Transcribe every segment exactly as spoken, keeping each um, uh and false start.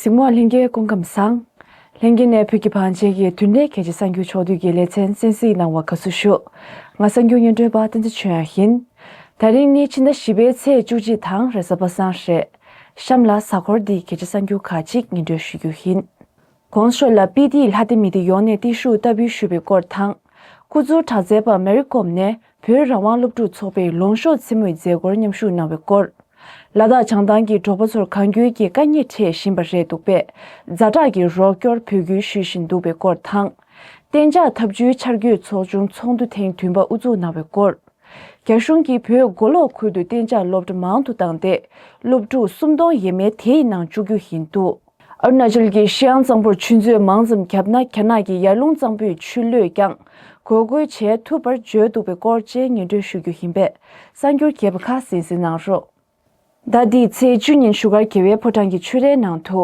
གཟིགས་མོ་ལྷན་རྒྱས་སྐུ་ཁམས་བཟང་། ལྷན་རྒྱས་ནས་བོད་ཀྱི་བང་ཆེན་གྱི་བདུན་ཕྲག་གལ་ཆེ་གསར་འགྱུར་ཕྱོགས་བསྡུས་ཀྱི་ལེ་ཚན་གསན་གཟིགས་གནང་བར་དགའ་བསུ་ཞུ། ང་གསར་འགྱུར་སྙན་སྒྲོན་པ་བསྟན་འཛིན་ཆོས་དབྱངས་ཡིན། ད་རིང་ནི་ཕྱི་ཟླ་བཞི་པའི་ཚེས་བཅུ་གཅིག་དང་རེས་གཟའ་པ་སངས་རེད། གཤམ་ལ་གཟའ་འཁོར་འདིའི་གལ་ཆེ་གསར་འགྱུར་ཁག་ཅིག་སྙན་སྒྲོན་ཞུ་རྒྱུ་ཡིན། གོང་ཞོར་ལ་སྤི་ཏིའི་ལྷ་སྡེ་མི་སྡེ་ཡོངས་ནས་བརྟན་བཞུགས་བསྟར་འབུལ་ཞུས་པའི་སྐོར་དང་། ཁུ་ཚུར་དྲག་རྩལ་པ་མེ་རི་ཀོམ་ནས་བོད་རང་དབང་སློབ་ཕྲུག་ཚོགས་པའི་ལོངས་ཤོག་མཚན་མོའི་མཛད་སྒོར་མཉམ་ཞུགས་གནང་བའི་སྐོར། ལ་དྭགས་བྱང་ཐང་གི་འབྲོག་པ་ཚོར་གང་འཁྱོལ་གྱི་དཀའ་ངལ་འཕྲད་བཞིན་པ་རེད་འདུག་པས། ཛ་དྲག་གི་རོགས་སྐྱོར་བོད་ཁུལ་ཞུ་བཞིན་འདུག་པའི་སྐོར་དང་། གཏན་འཇགས་ཐབས་བྱུས་འཆར་འགོད་ཚོགས་ཆུང་ཚོགས་འདུ་ཐེངས་བདུན་པ་དབུ་འཛུགས་གནང་བའི་སྐོར། རྒྱ་གཞུང་གིས་བོད་མགོ་ལོག་ཁུལ་དུ་གཏན་འཇགས་སློབ་གྲྭ་མང་དུ་བཏང་སྟེ། སློབ་ཕྲུག་སུམ་སྟོང་ཡས་མས་དེའི་ནང་བཅུག་རྒྱུ་ཡིན་འདུག་ཨ་རུ་ན་ཅལ་གྱི་ཤི་ཡང་གཙང་པོར་ཆུ་མཛོད་མང་ཙམ་བརྒྱབ་ན། རྒྱ་ནག་གི་ཡར་ཀླུང་གཙང་པོའི་ཆུ་ལུད་ཀྱང་འགོག་རྒོལ་བྱེད་ཐུབ་པར་བརྗོད་འདུག་པའི་སྐོར་བཅས་སྙན་སྒྲོན་ཞུ་རྒྱུ་ཡིན་པས། གསར་འགྱུར་རྒྱས་པ་ཁག་གསན་གཟིགས་གནང་རོགས། ཟླ་འདིའི་ཚེས་བཅུ་ཉིན་བཞུགས་སྒར་རྒྱལ་བའི་ཕོ་བྲང་གི་ཆོས་རའི་ནང་དུ།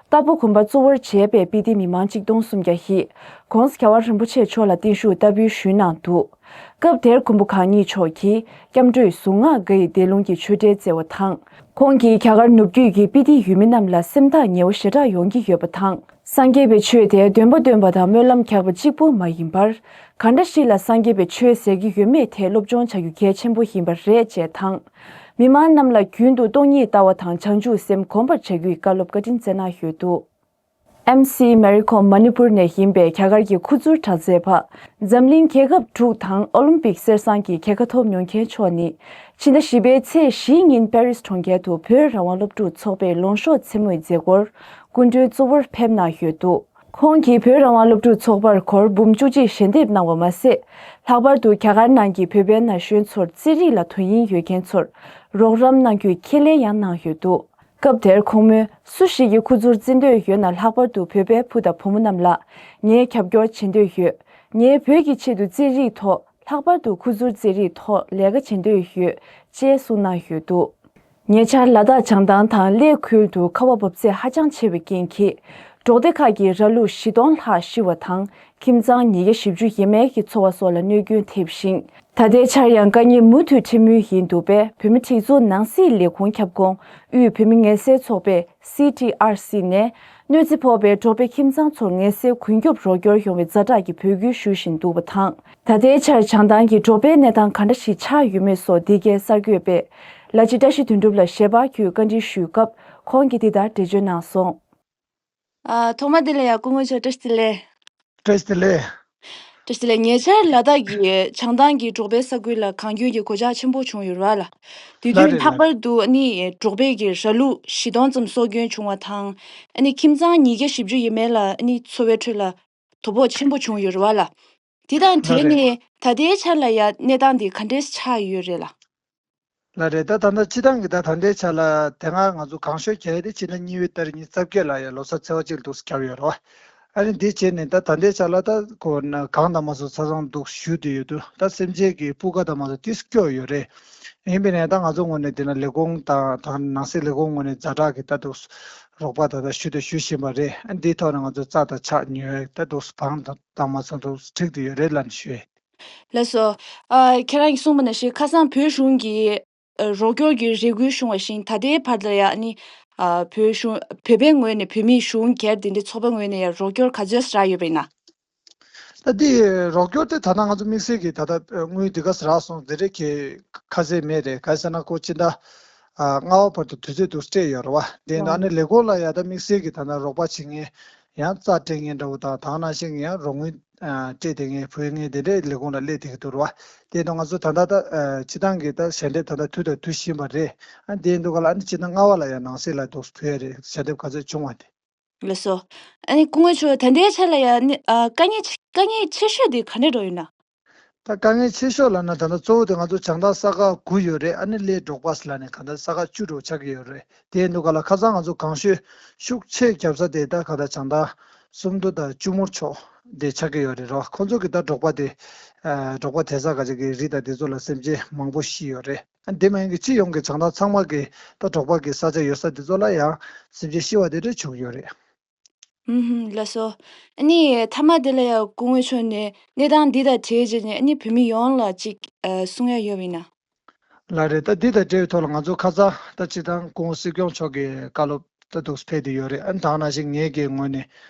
རྟ་ཕོ་གོམ་པ་གཙོ་བོར་བྱས་པའི་སྤི་ཏི་མི་མང་གཅིག་སྟོང་སུམ་བརྒྱ་ཡིས་ྋགོང་ས་རྒྱལ་བ་རིན་པོ་ཆེ་མཆོག་ལ་བརྟན་བཞུགས་བསྟར་འབུལ་ཞུས་གནང་འདུག་སྐབས་དེར་མགོན་པོ་གང་ཉིད་མཆོག་གིས་སྐྱབས་འགྲོའི་གཟུངས་སྔགས་དགའ་ཡི་བཟླས་ལུང་གི་ཆོས་འབྲེལ་སྩལ་བ་དང་། ཁོང་གིས་རྒྱ་གར་ནུབ་རྒྱུད་ཀྱི་སྤི་ཏི་ཡུལ་མི་རྣམས་ལ་སེམས་ཐག་ཉེ་བོ་ཞེ་དྲག་ཡོང་གི་ཡོད་པ་དང་། སངས་རྒྱས་པའི་ཆོས་དེ་འདོན་པ་འདོན་པ་དང་སྨོན་ལམ་རྒྱག་པ་གཅིག་པུ་མ་ཡིན་པར། གང་འདྲ་ཞིག་ལ་སངས་རྒྱས་པའི་ཆོས་ཟེར་གྱི་ཡོད་མེད་ཐད་སློབ་སྦྱོང་བྱ་རྒྱུ་གལ་ཆེན་པོ་ཡིན་པ་རེད་ཅེས་དང་། མི་མང་རྣམས་ལ་རྒྱུན་དུ་སྟོང་ཉིད་ལྟ་བ་དང་བྱང་ཆུབ་སེམས་སྒོམ་པར་བྱ་རྒྱུའི་བཀའ་སློབ་བཀའ་དྲིན་སྩལ་གནང་ཡོད་འདུག་ཨེམ་སི་མེ་རི་ཁོམ་མ་ནི་པུར་ནས་ཡིན་པའི་རྒྱ་གར་གྱི་ཁུ་ཚུར་དྲག་རྩལ་པ། འཛམ་གླིང་རྒྱལ་ཁབ་དྲུག་དང་ཨོ་ལིམ་པིག་གསེར་ཟངས་ཀྱི་རྒྱལ་ཁ་ཐོབ་མྱོང་མཁན་མཆོག་ནི། ཕྱི་ཟླ་བཞི་པའི་ཚེས་བཞིའི་ཉིན་པེ་རིས་གྲོང་ཁྱེར་དུ་བོད་རང་དབང་སློབ་ཕྲུག་ཚོགས་པའི་ལོངས་ཤོག་མཚན་མོའི་མཛད་སྒོར་སྐུ་མགྲོན་གཙོ་བོར་ཕེབས་གནང་ཡོད་འདུག་ཁོང་གིས་བོད་རང་དབང་སློབ་ཕྲུག་ཚོགས་པར་སྒོར་འབུམ་བཅུ་གཅིག་ཞལ་འདེབས་གནང་བ་མ་ཟད། ལྷག་པར་དུ་རྒྱ་གར་ནང་གི་བོད་པའི་ན་གཞོན་ཚོར་རྩེད་རིགས་ལ་དོན་སྙིང་ཡོད་མཁན་ཚོར་རོགས་རམ་གནང་རྒྱུའི་ཁས་ལེན་ཡང་གནང་ཡོད་འདུག་སྐབས་དེར་ཁོང་མོས་སུ་ཞིག་གིས་ཁུ་ཚུར་རྩེད་འདོད་ཡོད་ན། ལྷག་པར་དུ་བོད་པའི་བུ་དང་བུ་མོ་རྣམས་ལ་ངས་རྒྱབ་སྐྱོར་བྱེད་འདོད་ཡོད། ངས་བོད་ཀྱི་ཆེད་དུ་རྩེད་རིགས་ཐོག་ལྷག་པར་དུ་ཁུ་ཚུར་རྩེད་རིགས་ཐོག་ལས་ཀ་བྱེད་འདོད་ཡོད་ཅེས་གསུངས་གནང་ཡོད་འདུག་ཉེ་ཆར་ལ་དྭགས་བྱང་ཐང་དང་གླེ་ཁུལ་དུ་ཁ་བ་འབབ་ཚད་ཧ་ཅང་ཆེ་བའི་རྐྱེན་གྱིས། འབྲོག་སྡེ་ཁག་གི་ར་ལུག་བཞི་སྟོང་ལྷག་ཤི་བ་དང་། ཁྱིམ་ཚང་ཉིས་བརྒྱ་བཞི་བཅུ་ཡས་མས་ཀྱི་འཚོ་བ་སོགས་ལ་གནོད་སྐྱོན་ཐེབས་ཤིང་། ད་ལྟའི་ཆར་ཡང་དཀའ་ངལ་མུ་མཐུད་འཕྲད་མུས་ཡིན་འདུག་པས། བོད་མི་སྒྲིག་འཛུགས་ནང་སྲིད་ལས་ཁུངས་ཁྱབ་ཁོངས་དབུས་བོད་མི་ངལ་སེལ་ཚོགས་པས་སི་ཊི་ཨར་སི་ནས། གནོད་འཚེ་ཕོག་པའི་འབྲོག་པའི་ཁྱིམ་ཚང་ཚོར་ངལ་སེལ་ཀུན་སྐྱོབ་རོགས་སྐྱོར་ཡོང་བའི་ཛ་དྲག་གི་འབོད་སྐུལ་ཞུ་བཞིན་འདུག་པ་དང་། ད་ལྟའི་ཆར་བྱང་ཐང་གི་འབྲོག་པའི་གནས་སྟངས་ག་འདྲ་ཞིག་ཆགས་ཡོད་མེད་སོགས་འདི་གའི་གསར་འགོད་པས་ལ་ཅི་བཀྲ་ཤིས་དོན་གྲུབ་ལ་ཞལ་པར་བརྒྱུད་བཀའ་འདྲི་ཞུས་སྐབས། ཁོང་གིས་འདི་ལྟར་འགྲེལ་བརྗོད་གནང་སོང་། ཨ། ཐོག་མ་དེ་ལ་ཡང་སྐུ་ངོ་མཆོག་བཀྲ་ཤིས་བདེ་ལེགས། བཀྲ་ཤིས་བདེ་ལེགས། བཀྲ་ཤིས་བདེ་ལེགས། ཉེ་ཆར་ལ་དྭགས་ཀྱི་བྱང་ཐང་གི་འབྲོག་པའི་ས་ཁུལ་ལ་གངས་སྐྱོན་གྱི་གོད་ཆག་ཆེན་པོ་བྱུང་ཡོད་རེད་བ་ལ། དུས་ལ་རེད་རྒྱུན་ལ་ལྷག་པར་དུ་ཨ་ནི་འབྲོག་པའི་གི་ར་ལུག་བཞི་སྟོང་ཙམ་སྲོག་སྐྱོན་བྱུང་བ་དང་། ཨ་ནི་ཁྱིམ་ཚང་ཉིས་བརྒྱ་བཞི་བཅུ་ཡས་མས་ལ་ཨ་ནི་འཚོ་བའི་ཁྲོད་ལ་དོ་ཕོག་ཆེན་པོ་བྱུང་ཡོད་རེད་བ་ལ། དེ་དང་ལ་འབྲེལ་རེད། ནས་ད་ལྟའི་ཆར་ལ་ཡ་གནས་སྟངས་དེ་ག་འདྲས་ཆགས་ཡོད་རེད་ལ། ལ་རེད། ད་ད་ལྟ་སྤྱི་བཏང་གི་ད་ད་ལྟའི་ཆ་ལ་དེ་སྔ་ང་ཚོ་གངས་ཤོད་རྒྱག་ཡས་དེ་ཕྱི་ཟླ་གཉིས་པའི་ཏ་རིག་ཉི་ཤུ་རྩ་བརྒྱད་ལ་ཡ་ལོ་གསར་ཚེས་པ་གཅིག་ལ་འདུག་སེ་བརྒྱབ་ཡོད་རེད་བ། ཨ་ནི་འདི་བྱས་ནས་ད་ད་ལྟའི་ཆ་ལ་ད་ཁོ་ན་གངས་དང་མ་སོ་ས་སང་འདུག་ཞུ་བསྡད་ཡོད་དུས། ད་སེམས་ཅན་གྱི་སྤུས་ཀ་དང་མ་སོ་ཏིས་སྐྱོ་ཡོད་རེད། ཡིན་པས་ནས་ད་ང་ཚོ་ངོས་ནས་དེ་ན་ལས་ཁུངས་དང་ད་ནང་སྲིད་ལས་ཁུངས་ངོས་ནས་ཛ་དྲག་གི་ད་འདུག་རོགས་པ་ད་ད་ཞུ་ད་ཞུ་བཞིན་པ་རེད། ཨ་འདིའི་ཐོག་ནས་ང་ཚོ་རྩ་དང་ཆག་ཉོས་ད་འདུག་སེ་བང་དང་མ་སོ་འདུག་སེ་འགྲིག་བསྡད་ཡོད་རེད་ལབ་ནས་ཞུ་ཡས། ལགས་སོ། ཨ། ཁྱེད་རང་གིས་གསུངས་པ་ནང་བཞིན་ཁ་སང་བོད་གཞུང་གིས་ཨ། རོགས་སྐྱོར་གྱི་རེ་སྐུལ་བྱུང་བ་བཞིན། ད་ལྟའི་བར་དུ་ཡང་ཨ་ནི་ཨ། བོད་གཞུང་བོད་པའི་ངོས་ནས་བོད་མིའི་གཞུང་སྒེར་དེ་འདྲའི་ཚོགས་པའི་ངོས་ནས་ཡང་རོགས་སྐྱོར་ག་ཚོད་རག་ཡོད་པ་ཡིན་ན། ད་འདི་རོགས་སྐྱོར་དེ་ད་ལྟ་ང་ཚོ་དམིགས་བསལ་གྱི་ད་ལྟ་དངུལ་འདི་ག་ཚོད་རག་སོང་དེ་འདྲ་གི་ཁ་གསལ་མེད་རེད། ག་རེ་ཟེར་ན་ཁོ་སྤྱི་ཟླ་ཨ། ལྔ་པ་བར་དུ་དུས་ཚོད་འདུག་སེ་སྤྲད་ཡོད་རེད་བ། དེ་ཡིན་དུས་ཨ་ནི་ལས་ཁུངས་ལ་ཡ་ད་དམིགས་བསལ་གྱི་ད་ལྟ་རོགས་པ་བྱེད་མཁན་ཡང་རྩ་སྤྲད་མཁན་འདྲ་བོ་དང་། དེ་ནང་བཞིན་ཡང་རོགས་དངུལ་ཨ། སྤྲད་བསྡད་མཁན་ཕུལ་མཁན་དེ་འདྲའི་ལས་ཁུངས་ལ་སླེབས་བསྡད་ཀྱི་འདུག་རེད་བ། དེ་ཡིན་དུས་ང་ཚོ་ད་ལྟ་ད་ཨ། སྤྱི་བཏང་གི་ད་ཞལ་འདེབས་ད་ལྟ་དུས་དང་དུས་བཞིན་པ་རེད། ཨ། དེ་ཡིན་དུས་ག་ལ་ཨ་ནི་སྤྱི་ཟླ་ལྔ་པ་ལ་ཡང་ནང་སྲིད་ལ་འདུག་སེ་ཕུལ་ཡ་རེད། ཞལ་འདེབས་ག་ཚོད་བྱུང་བ་དེ། ལགས་སོ། ཨ་ནི་སྐུ་ངོ་མཆོག་ད་ལྟའི་ཆ་ལ་ཡང་ནི་ཨ། དཀའ་ངལ་དཀའ་ངལ་ཆེ་ཤོས་དེ་ག་འདྲ་འདྲ་བོ་ཡིན་ན། ད་དཀའ་ངལ་ཆེ་ཤོས་ལབ་ན་ད་ལྟ་གཙོ་བོ་དེ་ང་ཚོ་བྱང་ཐང་ས་ཁག་དགུ་ཡོད་རེད། ཨ་ནི་གླེ་འབྲོག་པ་ཟེར་ལབ་ནས་གང་ལྟར་ས་ཁག་བཅུ་འདྲ་བོ་ཆགས་ཀྱི་ཡོད་རེད། དེ་ཡིན་དུས་ག་ལ་ཁ་སང་ང་ཚོ་གངས་ཤོད་ཤུགས་ཆེ་བརྒྱབ་ས་དེ་ད་ག་ད་བྱང་ཐང་སུམ་མདོ་དང་ལྕུ་མུར་ཕྱོགས་དེ་ཆགས་ཀྱི་ཡོད་རེད་རོ། ཁོང་ཚོ་གི་ད་འབྲོག་པ་དེ་ཨ། འབྲོག་པ་དེ་ས་ག་ཅིག་གི་རི་དང་དེ་ཚོ་ལ་སེམས་ཅན་མང་པོ་ཤི་ཡོད་རེད། ཨ། དེ་མ་ཡིན་གྱི་སྤྱི་ཡོངས་ཀྱི་བྱང་ཐང་ཚང་མ་གི་ད་འབྲོག་པ་གི་ས་ཆ་ཡོད་ས་དེ་ཚོ་ལ་ཡང་སེམས་ཅན་ཤི་བ་དེ་འདྲ་བྱུང་ཡོད་རེད། ཨུམ། ལགས་སོ། ཨ་ནི་མཐའ་མ་དེ་ལ་ཡང་སྐུ་ངོ་མཆོག་ནས་གནས་སྟངས་འདི་དང་འབྲེལ་བྱས་ནས་ཨ་ནི་བོད་མི་ཡོངས་ལ་ཅིག་ཨ། གསུང་ཡ་ཡོད་པ་ཡིན་ན། ལགས་རེད། ད་འདི་དང་འབྲེལ་བའི་ཐོག་ལ་ང་ཚོ་ཁ་སང་ད་སྤྱི་བཏང་སྐུ་ངོ་སྲིད་སྐྱོང་མཆོག་གིས་བཀའ་སློབ་ ད་འདུག་ཕེབས་བསྡད་ཡོད་རེད། ཨ་ནི་ད་ག་ནང་བཞིན་ངེད་ཀྱི་ངོས་ནས་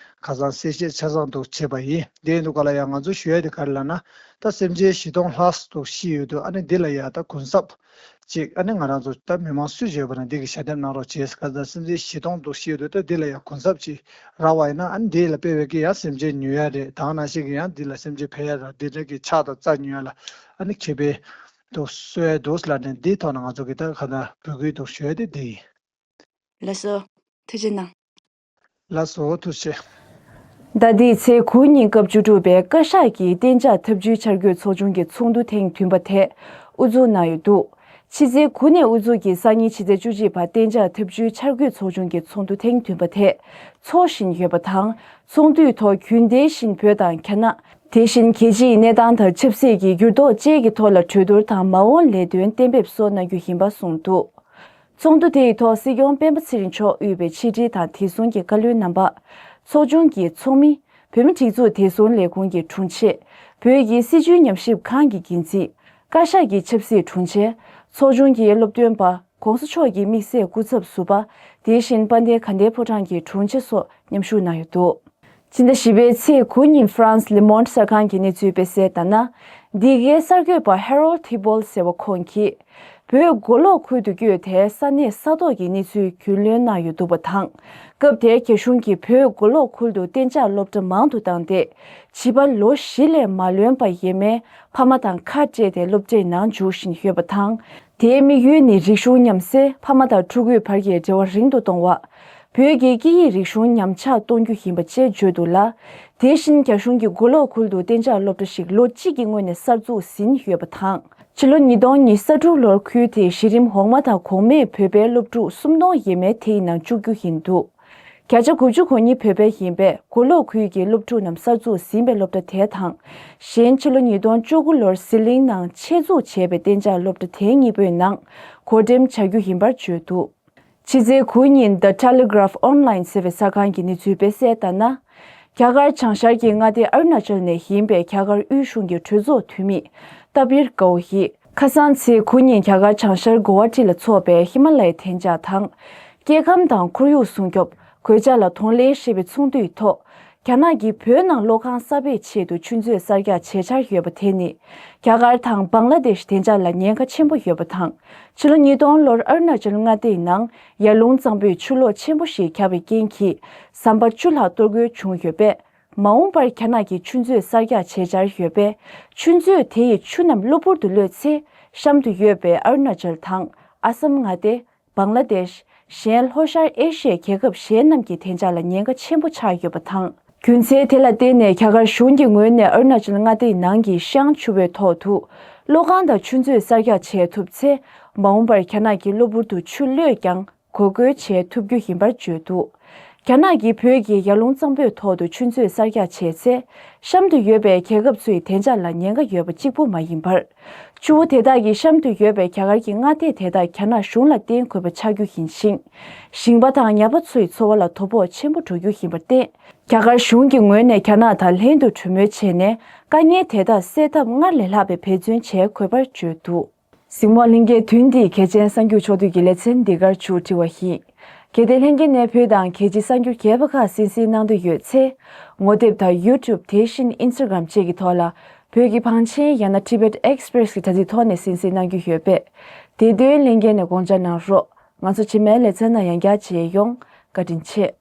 ཁ་སང་གསལ་བཤད་ཆ་ཚང་འདུག་བྱས་པ་ཡིན། དེ་ཡིན་དུས་ག་ལ་ཡང་ང་ཚོ་ཞུ་ཡ་དེ་ག་རེ་ལབ་ན། ད་སེམས་ཅན་བཞི་སྟོང་ལྷག་འདུག་ཤི་ཡོད་དུས། ཨ་ནི་འདི་ལ་ཡ་ད་གུན་གསབ་ཅིག་ཨ་ནི་ང་རང་ཚོ་ད་མི་མང་སུ་བྱས་པ་ན་འདི་གི་ཞལ་འདེབས་གནང་རོགས་བྱས། ཁ་སང་སེམས་ཅན་བཞི་སྟོང་འདུག་ཤི་ཡོད་དུས། ད་འདི་ལ་ཡ་གུན་གསབ་ཅིག་རག་པ་ཡིན་ན། ཨ་ནི་འདི་ལ་དཔེ་བའི་གི་ཡ་སེམས་ཅན་ཉོ་ཡ་རེད། ད་ག་ནང་བཞིན་གི་ཡང་འདི་ལ་སེམས་ཅན་ཕལ་ཡ་ར་འདི་འདྲ་གི་ཕྱག་དང་རྩ་ཉོ་ཡ་ལ་ཨ་ནི་ཁེ་ཕན་འདུག་གསོ་ཡ་འདུག་ལབ་ནས། འདིའི་ཐོག་ནས་ང་ཚོ་གི་ད་ག་ད་འབོད་སྐུལ་འདུག་ཞུ་ཡ་དེ་འདི་ཡིན། ལགས་སོ། ཐུགས་རྗེ་གནང་། ལགས་སོ། ཐུགས་རྗེ་ཆེ། ཟླ་འདིའི་ཚེས་དགུ་ཉིན་སྐབས་བཅུ་དྲུག་པའི་བཀའ་ཤག་གི་གཏན་འཇགས་ཐབས་ཇུས་འཆར་འགོད་ཚོགས་ཆུང་གི་ཚོགས་འདུ་ཐེངས་བདུན་པ་དེ་དབུ་འཛུགས་གནང་ཡོད་འདུག་ཕྱི་ཚེས་དགུ་ནས་དབུ་འཛུགས་ཀྱིས་སང་ཉིན་ཕྱི་ཚེས་བཅུ་གཅིག་བར་གཏན་འཇགས་ཐབས་ཇུས་འཆར་འགོད་ཚོགས་ཆུང་གི་ཚོགས་འདུ་ཐེངས་བདུན་པ་དེ་འཚོགས་བཞིན་ཡོད་པ་དང་། ཚོགས་འདུའི་ཐོག་རྒྱུན་ལྡན་བཞིན་བོད་དང་རྒྱ་ནག་དེ་བཞིན་རྒྱལ་སྤྱིའི་གནས་སྟངས་དང་ཆབ་སྲིད་ཀྱི་འགྱུར་ལྡོག་བཅས་ཀྱི་ཐོག་ལ་གྲོས་བསྡུར་དང་མ་འོངས་ལས་དོན་གཏན་འབེབས་སོགས་གནང་རྒྱུ་ཡིན་པ་གསུངས་འདུག་ཚོགས་འདུ་དེའི་ཐོག་སྲིད་སྐྱོང་སྤེན་པ་ཚེ་རིང་མཆོག་དབུས་པའི་ཕྱི་དྲིལ་དང་དེ་སོང་གི་བཀའ་བློན་རྣམ་པ། ཚོགས་ཆུང་གི་ཚོགས་མི། བོད་མི་སྒྲིག་འཛུགས་བདེ་སྲུང་ལས་ཁུངས་ཀྱི་དྲུང་ཆེ། བོད་ཀྱི་སྲིད་བྱུས་ཉམས་ཞིབ་ཁང་གི་འགན་འཛིན། བཀའ་ཤག་གི་ཆབ་སྲིད་དྲུང་ཆེ། ཚོགས་ཆུང་གི་སློབ་སྟོན་པ། ྋགོང་ས་མཆོག་གི་དམིགས་བསལ་སྐུ་ཚབ་ཟུར་པ། དེ་བཞིན་དཔལ་ལྡན་དགའ་ལྡན་ཕོ་བྲང་གི་དྲུང་ཆེ་སོགས་མཉམ་ཞུགས་གནང་ཡོད་འདུག་ཕྱི་ཟླ་བཞི་པའི་ཚེས་དགུ་ཉིན་ཧྥ་རན་སི་ལི་མོན་ཌི་གསར་ཁང་གི་གནས་ཚུལ་སྤེལ་གསལ་ལྟར་ན། འདི་གའི་གསར་འགོད་པ་ཧེ་རོལ་ཐི་བོལ་ཟེར་བ་ཁོང་གིས། བོད་མགོ་ལོག་ཁུལ་དུ་བསྐྱོད་དེ་ས་གནས་ས་ཐོག་གི་གནས་ཚུལ་རྒྱུས་ལོན་གནང་ཡོད་འདུག་པ་དང་། སྐབས་དེར་རྒྱ་གཞུང་གིས་བོད་མགོ་ལོག་ཁུལ་དུ་གཏན་འཇགས་སློབ་གྲྭ་མང་དུ་བཏང་སྟེ། བྱིས་པ་ལོ་བཞི་ལས་མ་ལོན་པ་ཡས་མས་ཕ་མ་དང་ཁ་བྲལ་ཏེ་སློབ་གྲྭའི་ནང་འཇུག་བཞིན་ཡོད་པ་དང་། དེའི་དམིགས་ཡུལ་ནི་རིག་གཞུང་ཉམས་སེལ། ཕ་མ་དང་ཕྲུ་གུའི་བར་གྱི་འབྲེལ་བ་རིང་དུ་གཏོང་བ། བོད་ཀྱི་སྐད་ཡིག་རིག་གཞུང་ཉམས་ཆག་གཏོང་རྒྱུ་ཡིན་པ་བཅས་བརྗོད་འདུག་ལ། དེ་བཞིན་རྒྱ་གཞུང་གིས་མགོ་ལོག་ཁུལ་དུ་གཏན་འཇགས་སློབ་གྲྭ་ཞིག་ལོ་གཅིག་གི་སྔོན་ནས་གསར་འཛུགས་ཟིན་ཡོད་པ་དང་། ཕྱི་ལོ་ཉིས་སྟོང་ཉི་ཤུ་རྩ་དྲུག་ལོར་ཁུལ་དེའི་གཞི་རིམ་འོག་མ་དང་གོང་མའི་བོད་པའི་སློབ་ཕྲུག་སུམ་སྟོང་ཡས་མས་དེའི་ནང་བཅུག་རྒྱུ་ཡིན་འདུག་བརྒྱ་ཆ་དགུ་བཅུ་གོ་གཉིས་བོད་པ་ཡིན་པས། མགོ་ལོག་ཁུལ་གྱི་སློབ་ཕྲུག་རྣམས་གསར་འཛུགས་ཟིན་པའི་སློབ་གྲྭ་དེ་དང་། གཞན་ཕྱི་ལོ་ཉིས་སྟོང་བཅུ་དགུ་ལོར་ཟི་ལིང་ནང་ཆེད་འཛུགས་བྱས་པའི་གཏན་འཇགས་སློབ་གྲྭ་དེ་གཉིས་པོའི་ནང་བགོ་འགྲེམས་བྱ་རྒྱུ་ཡིན་པར་བརྗོད་འདུག་ཕྱི་ཚེས་དགུ་ཉིན་The Telegraph Online ཟེར་བའི་གསར་ཁང་གི་གནས་ཚུལ་སྤེལ་གསལ་ལྟར་ན། རྒྱ་གར་བྱང་ཤར་གྱི་མངའ་སྡེ་ཨ་རུ་ན་ཅལ་ནས་ཡིན་པའི་རྒྱ་གར་དབུས་གཞུང་གི་གྲོས་ཚོགས་འཐུས་མི་ཏཱ་པིར་ཀའོ་ཡིས་ཁ་སང་ཚེས་དགུ་ཉིན་རྒྱ་གར་བྱང་ཤར་གོ་ཝ་ཊི་ལ་འཚོགས་པའི་ཧི་མ་ལ་ཡའི་གཏན་འཇགས་དང་། སྐྱེ་ཁམས་དང་ཁོར་ཡུག་སྲུང་སྐྱོབ། གོད་ཆག་ལ་གདོང་ལེན་ཞེས་པའི་ཚོགས་འདུའི་ཐོག་རྒྱ་ནག་གིས་བོད་ནང་གློག་ཁང་གསར་སྤེལ་ཆེད་དུ་ཆུ་མཛོད་གསར་རྒྱག་བྱེད་འཆར་ཡོད་པ་དེ་ནི། རྒྱ་གར་དང་བང་ལ་དེཤ་བདེ་འཇགས་ལ་ཉེན་ཁ་ཆེན་པོ་ཡོད་པ་དང་། ཕྱི་ལོ་ཉིས་སྟོང་ལོར་ཨ་རུ་ན་ཅལ་མངའ་སྡེའི་ནང་ཡར་ཀླུང་གཙང་པོས་ཆུ་ལོག་ཆེན་པོ་ཞིག་བརྒྱབ་པའི་རྐྱེན་གྱིས་ཟམ་པ་བཅུ་ལྷག་གཏོར་རྒོལ་བྱུང་ཡོད་པས། མ་འོངས་པར་རྒྱ་ནག་གིས་ཆུ་མཛོད་གསར་རྒྱག་བྱེད་འཆར་ཡོད་པས། ཆུ་མཛོད་དེ་ཡི་ཆུ་རྣམས་གློ་བུར་དུ་གློད་ཚེ། གཤམ་དུ་ཡོད་པའི་ཨ་རུ་ན་ཅལ་དང་ཨ་སམ་མངའ་སྡེ། བང་ལ་དེཤ། གཞན་ལྷོ་ཤར་ཨེ་ཤི་ཡའི་རྒྱལ་ཁབ་གཞན་རྣམས་ཀྱི་བདེ་འཇགས་ལ་ཉེན་ཁ་ཆེན་པོ་ཆགས་ཡོད་པ་དང་། རྒྱུ་མཚན་དེ་ལ་བརྟེན་ནས་རྒྱ་གར་གཞུང་གི་ངོས་ནས་ཨ་རུ་ན་ཅལ་མངའ་སྡེའི་ནང་གི་ཤང་ཆུ་བོའི་ཐོག་ཏུ་གློག་ཁང་དང་ཆུ་མཛོད་གསར་རྒྱག་བྱེད་ཐུབ་ཚེ། མ་འོངས་པར་རྒྱ་ནག་གིས་གློ་བུར་དུ་ཆུ་གློད་ཀྱང་འགོག་རྒོལ་བྱེད་ཐུབ་རྒྱུ་ཡིན་པར་བརྗོད་འདུག་རྒྱ་ནག་གིས་བོད་ཀྱི་ཡར་ཀླུང་གཙང་པོའི་ཐོག་ཏུ་ཆུ་མཛོད་གསར་རྒྱག་བྱས་ཚེ། གཤམ་དུ་ཡོད་པའི་རྒྱལ་ཁབ་ཚོའི་བདེ་འཇགས་ལ་ཉེན་ཁ་ཡོད་པ་གཅིག་པུ་མ་ཡིན་པར། ཆུ་བོ་དེ་དག་གི་གཤམ་དུ་ཡོད་པའི་རྒྱ་གར་གྱི་མངའ་སྡེ་དེ་དག་རྒྱ་ནག་གཞུང་ལ་བརྟེན་དགོས་པ་ཆགས་རྒྱུ་ཡིན་ཞིང་། ཞིང་པ་དང་ཉ་པ་ཚོའི་འཚོ་བ་ལ་དོ་ཕོག་ཆེན་པོ་འགྲོ་རྒྱུ་ཡིན་པར་བརྟེན། རྒྱ་གར་གཞུང་གི་ངོས་ནས་རྒྱ་ནག་དང་ལྷན་དུ་གྲོས་མོལ་བྱས་ནས། དཀའ་ངལ་དེ་དག་སེལ་ཐབས་སྔར་ལས་ལྷག་པའི་འབད་བརྩོན་བྱེད་དགོས་པར་བརྗོད་འདུག་གཟིགས་མོ་ལྷན་རྒྱས། དུས་འདིའི་གལ་ཆེན་གསར་འགྱུར་ཕྱོགས་བསྡུས་ཀྱི་ལེ་ཚན་འདི་གར་མཇུག་སྒྲིལ་བ་ཡིན། གལ་ཏེ་ལྷན་རྒྱས་ནས་བོད་དང་རྒྱལ་སྤྱིའི་གསར་འགྱུར་རྒྱས་པ་ཁག་གསན་གཟིགས་གནང་འདོད་ཡོད་ཚེ། ངོ་དེབ་དང་ཡུ་ཊུབ། དེ་བཞིན་ཨིན་སི་ཊ་གྷི་རམ་བཅས་ཀྱི་ཐོག་ལ། བོད་ཀྱི་བང་ཆེན་ཡང་ན་Tibet Express གྱི་དྲ་ཚིགས་ཐོག་ནས་གསན་གཟིགས་གནང་རྒྱུ་ཡོད་པས། དེ་དོན་ལྷན་རྒྱས་ནས་དགོངས་འཇགས་གནང་རོགས། ང་ཚོ་རྗེས་མའི་ལེ་ཚན་ནང་ཡང་བསྐྱར་མཇལ་ཡོང་། བཀའ་དྲིན་ཆེ།